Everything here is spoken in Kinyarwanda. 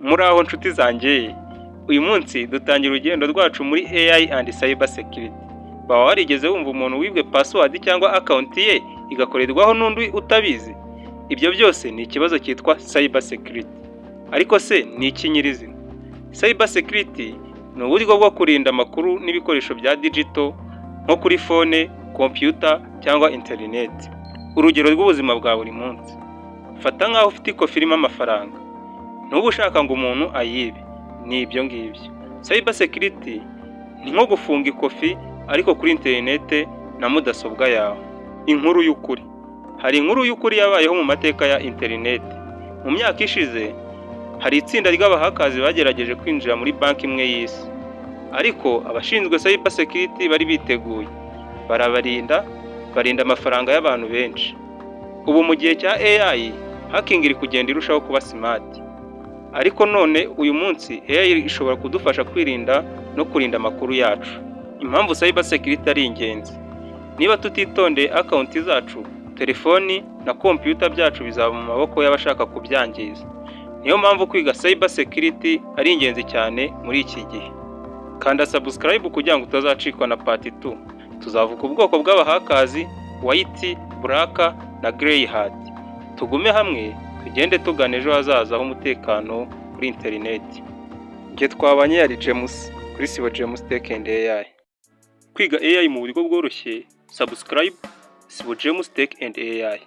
Muraho nshuti zanjye, uyu munsi dutangira urugendo rwacu muri AI and Cyber Security. Waba warigeze wumva umuntu wibwe password cyangwa account ye igakorerwaho n'undi utabizi? Ibyo byose ni ikibazo cyitwa Cyber Security. Ariko se ni iki nyirizina? Cyber Security ni uburyo bwo kurinda amakuru n'ibikoresho bya digital nko kuri phone, computer cyangwa internet. Urugero rw'ubuzima bwa buri munsi. Fata nk'aho ufite ikofi irimo amafaranga. Ntuba ushaka ngo umuntu ayibe. Ni ibyo ngibyo. Cyber Security ni nko gufunga ikofi ariko kuri interinete na mudasobwa yawe. Inkuru y'ukuri. Hari inkuru y'ukuri yabayeho mu mateka ya interineti. Mu myaka ishize, hari itsinda ry'abahackers bagerageje kwinjira muri banki imwe y'isi. Ariko abashinzwe cyber security bari biteguye. Barabarinda, barinda amafaranga y'abantu benshi. Ubu mu gihe cya AI, hacking iri kugenda irushaho kuba smart. Ariko none uyu munsi AI ishobora kudufasha kwirinda no kurinda amakuru yacu. Impamvu cyber security ari ingenzi. Niba tutitondeye, account zacu, telefoni na computer byacu bizaba mu maboko y'abashaka kubyangiza. Niyo mpamvu kwiga cyber security ari ingenzi cyane muri iki gihe. Kanda subscribe kugira ngo utazacikwa na part 2. Tuzavuga ubwoko bw'abahackers, white, black na grey hat. Tugume hamwe tugende tugana ejo hazaza h'umutekano kuri interineti. Njye twabanye yari James kuri Sibo James Tech and AI. Kwiga AI mu buryo bworoshye, subscribe Sibo James Tech and AI.